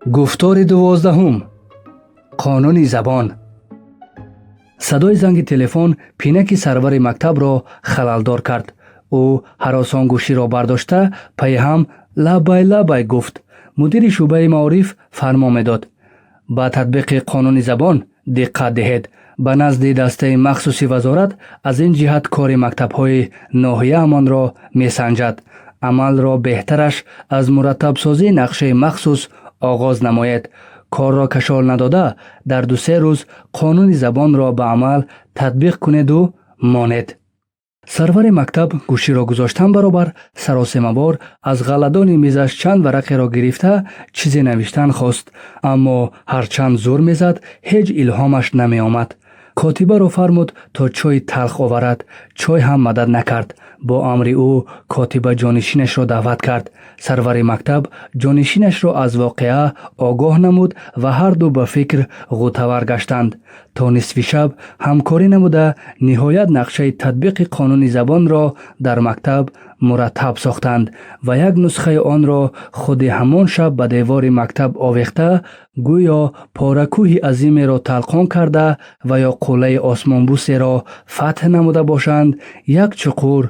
Гуфтори 12-ум. Қонуни забон. Садои занги телефон пинаки сарвари мактабро халалдор кард. Ӯ ҳаросон гӯширо бардошта, пайҳам «Лаббай, лаббай» гуфт. Мудири шӯъбаи маориф фармон медод: «Ба татбиқи қонуни забон диққат диҳед. Ба назди дастаи махсуси вазорат аз ин ҷиҳат кори мактабҳои ноҳияамонро месанҷад. Амалро беҳтараш аз мураттабсозии нақшаи махсус оғоз намоед. Корро кашол надода, дар 2-се рӯз қонуни забонро ба амал татбиқ кунеду монед». Сарвари мактаб гӯширо гузоштан баробар саросемавор аз ғалладони мизаш чанд варақеро гирифта, чизе навиштан хост, аммо ҳарчанд зур мезад, ҳеҷ илҳомаш намеомад. Котибаро фармуд, то чойи талх оварад. Чой ҳам мадад накард. Бо амри ӯ котиба ҷонишинашро даъват кард. Сарвари мактаб ҷонишинашро аз воқеа огоҳ намуд ва ҳарду ба фикр ғӯтавар гаштанд. То нисфи шаб ҳамкорӣ намуда, ниҳоят нақшаи татбиқи қонуни забонро дар мактаб мураттаб сохтанд ва як нусхаи онро худи ҳамон шаб ба девори мактаб овехта, гӯё поракӯҳи азимеро талқон карда ва ё қуллаи осмонбусеро фатҳ намуда бошанд, як чуқур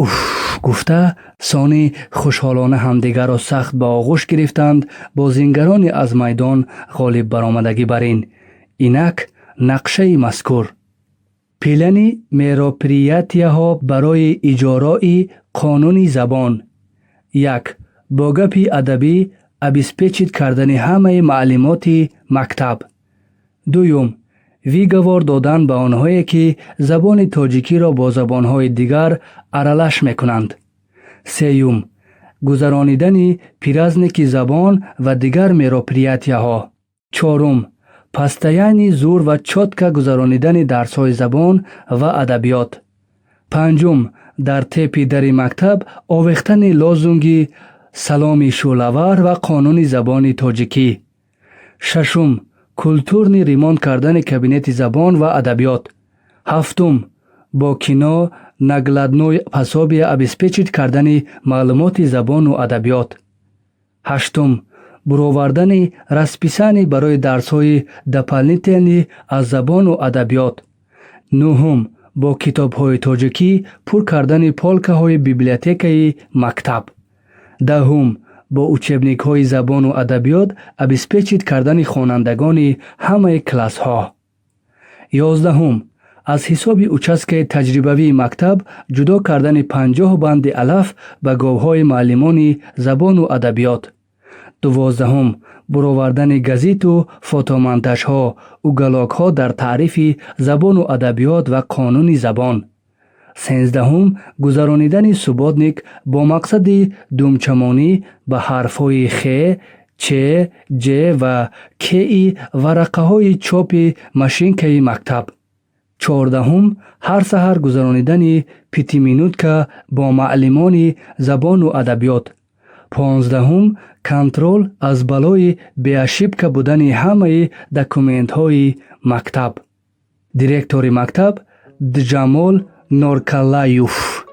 «Уф» гуфта, сонӣ хушҳолона ҳамдигарро сахт ба оғӯш гирифтанд, бозингарони аз майдон ғолиб баромадагӣ бар ин. Инак нақшаи мазкур: плани мероприятияҳо барои иҷрои қонуни забон. 1. Бо гапи адабӣ обеспечить кардани ҳамаи маълимоти мактаб. Дуюм, выговор додан ба онҳое, ки забони тоҷикиро бо забонҳои дигар аралаш мекунанд. Сеюм, гузаронидани праздники забон ва дигар мероприятияҳо. Чорум, постоянный, зур ва чётко гузаронидани дарсҳои забон ва адабиёт. Панҷум, дар тепи дари мактаб овехтани лозунги «Саломи шӯълавар ва қонуни забони тоҷикӣ». Шашум, культурный ремонт кардани кабинети забон ва адабиёт. Ҳафтум, бо кино, наглядное пособие обеспечить кардани маълумоти забону адабиёт. Ҳаштум, буровардани расписание барои дарсҳои дополнительный аз забону адабиёт. Нуҳум, бо китобҳои тоҷикӣ пур кардани полкаҳои библиотекаи мактаб. 10-ум, бо учебникҳои забону адабиёт обеспечить кардани хонандагони ҳамаи классҳо. 11-ум, аз ҳисоби участкаи таҷрибавии мактаб ҷудо кардани 50 банди алаф ба говҳои муаллимони забону адабиёт. 12-ум, буровардани газиту фотомонтажҳо, уголокҳо дар таърифи забону адабиёт ва қонуни забон. 13-ум, гузаронидани субботник бо мақсади думчамонӣ ба ҳарфҳои х, ч, ҷ ва к-и варақаҳои чопи машинкаи мактаб. 14-ум, ҳар саҳар гузаронидани пятиминутка бо муаллимони забону адабиёт. 15-ум, контроль аз балои безошибка будани ҳамаи документҳои мактаб. Директори мактаб Дҷамол Норкаллаюф.